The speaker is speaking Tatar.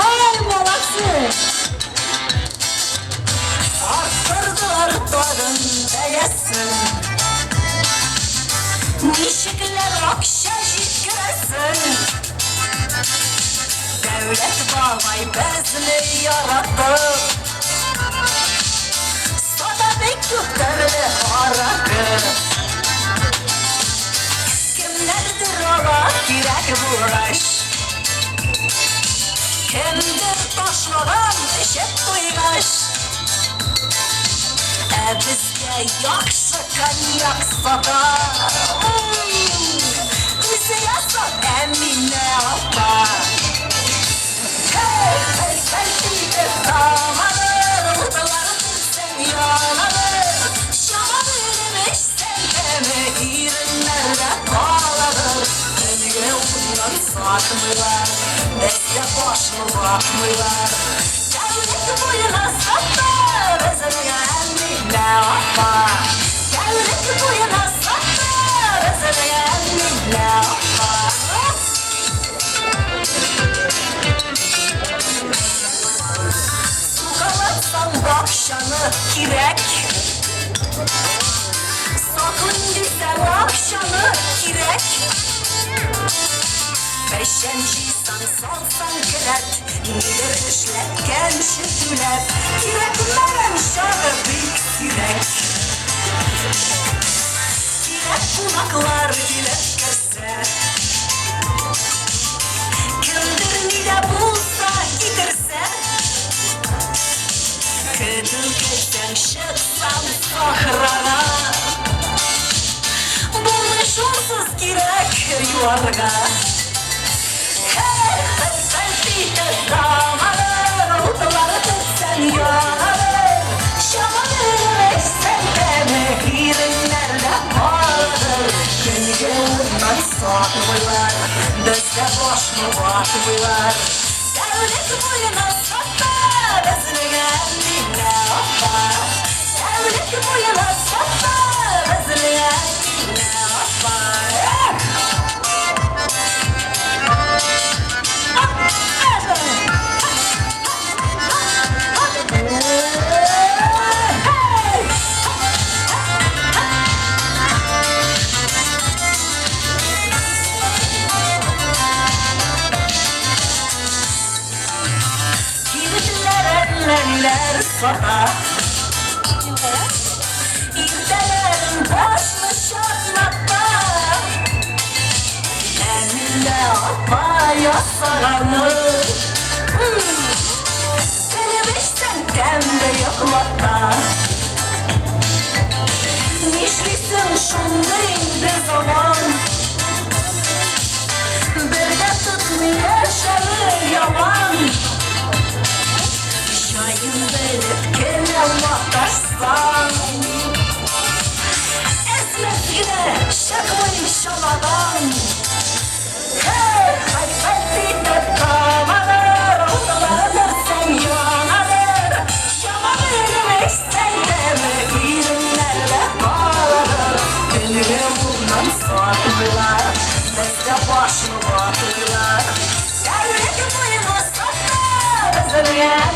Ай, молодцы! Арттырдылар тагын бәясен. Ничекләр акча җиткерәсең? Дәүләт бабай безне яратып, сата бик күп төрле аракы. Кемнәрдер ала кирәк булгач, кемдер ташлаган эчеп туйгач. Ә безгә яхшы коньяк сата. Үзе ясап Әминә апа. Һей, пәл-пәл итеп тамадыр, утлар төртсәң янадыр. Чама белеп эчсәң тәме иреннәрдә каладыр. Төнгә утнан сатмыйлар, безгә башны ватмыйлар. Тәүлек буена сата безнең Әминә апа. Тәүлек буена сата безнең Әминә апа. Сукалатсаң бакчаны кирәк, саклыйм дисәң акчаны кирәк. Печән җыйсаң, салсаң келәт, нидер эшләткәнче түләп, кирәкмәгән чагы бик сирәк. Кирәк кунаклар килеп керсә, кемдер ни дә булса китерсә, көтү көтсәң, чыксаң сахрага, булмый шунсыз кирәк юарга. Һей, пәл-пәл итеп тамадыр, утлар төртсәң янадыр. Чама белеп эчсәң тәме иреннәрдә каладыр. Көнгә утнан сатмыйлар, безгә башны ватмыйлар. Тәүлек буена сата безнең Әминә апа. Тәүлек буена сата безнең Әминә апа. Эх! Кибетләр әллә ниләр сата. Иртәләрен башны чатната. Әминә апа ясаганы. Белеп эчсәң тәмле йоклата. Нишлисең шундый инде заман. Бер дә тотмый яшәве яман. Җаен белеп кенә маташсаң, әз-мәз генә чыкмый чанадан. Һей, пәл-пәл итеп тамадыр, утлар төртсәң янадыр. Чама белеп эчсәң тәме иреннәрдә каладыр. Көнгә утнан сатмыйлар, безгә башны ватмыйлар. Тәүлек буена сата безнең